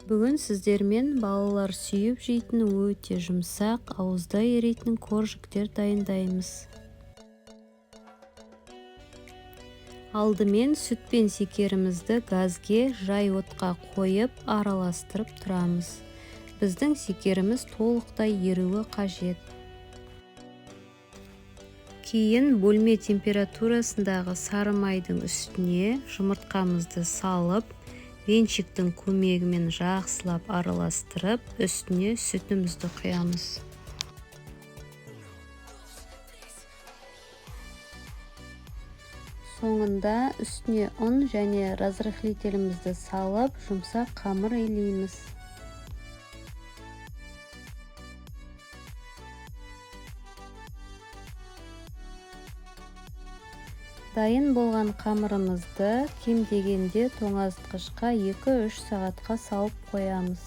Бүгін сіздермен балалар сүйіп жейтін өте жұмсақ, ауызда еритін коржиктер дайындаймыз. Алдымен сүт пен секерімізді газге жай отқа қойып араластырып тұрамыз. Біздің секеріміз толықтай еруі қажет. Кейін бөлме температурасындағы сары майдың үстіне жұмыртқамызды салып, венчиктің көмегімен жақсылап араластырып, үстіне сүтімізді құямыз. Соңында үстіне ұн және разрыхлителімізді салып, жұмсақ қамыр илейміз. Дайын болған қамырымызды кем дегенде тоңазытқышқа 2-3 сағатқа салып қоямыз.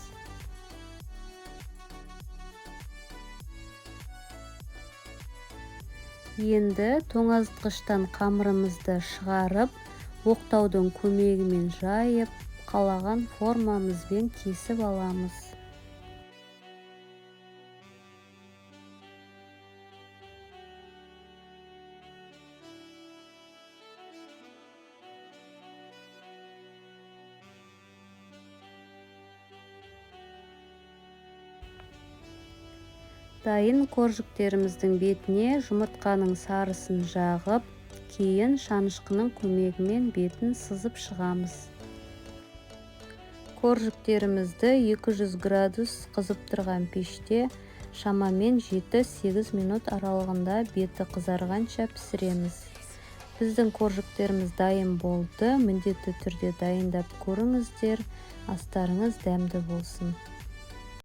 Енді тоңазытқыштан қамырымызды шығарып, оқтаудың көмегімен жайып, қалаған формамызбен кесіп аламыз. Дайын коржиктеріміздің бетіне жұмыртқаның сарысын жағып, кейін шанышқының көмегімен бетін сызып шығамыз. Коржиктерімізді 200 градус қызып тұрған пеште шамамен 7-8 минут аралығында беті қызарғанша пісіреміз. Біздің коржиктеріміз дайын болды. Міндетті түрде дайындап көріңіздер. Астарыңыз дәмді болсын.